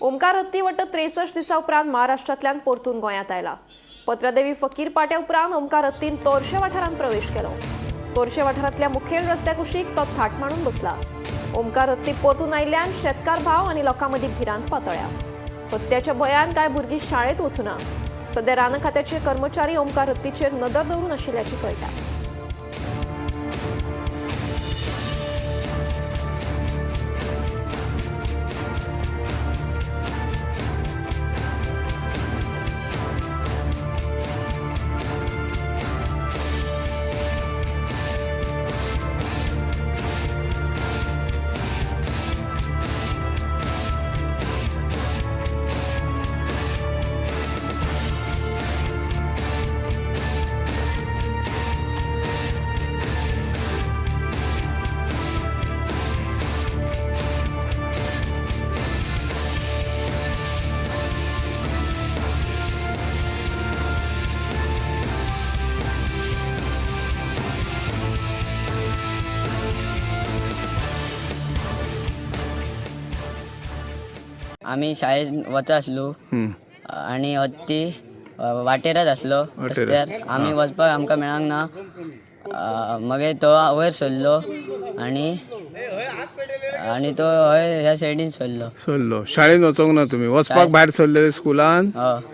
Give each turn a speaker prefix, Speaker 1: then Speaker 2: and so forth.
Speaker 1: ओमकार हत्ती वट्ट 63 दिसां उपरांत महाराष्ट्रांतल्यान परतून गोंयांत आयला. पत्रादेवी फकीर पाट्या उपरांत ओमकार हत्तीन तोरशे वाठारांत प्रवेश केलो. तोरशे वाठारांतल्या मुखेल रस्त्या कुशीक तो थाट मांडून बसला. ओमकार हत्ती परतून आयिल्ल्यान शेतकार भाव आनी लोकां मदीं भिरांत पातळ्या. हत्त्याच्या भंयान कांय भुरगीं शाळेंत वचुना. सध्या रान खात्याचे कर्मचारी ओमकार हत्तीचेर नदर दवरून आशिल्ल्याचें कळटा.
Speaker 2: आमी शाळेत वचा आसलो आनी हत्ती वाटेरच आसलो रस्त्यार. आमी वचपाक आमकां मेळांक ना. मागीर तो वयर सरलो आनी आनी तो हय ह्या सायडीन सरलो.
Speaker 3: सरलो. शाळेन वचोंक ना तुमी? वचपाक भायर सरलेले स्कुलान?
Speaker 2: हय.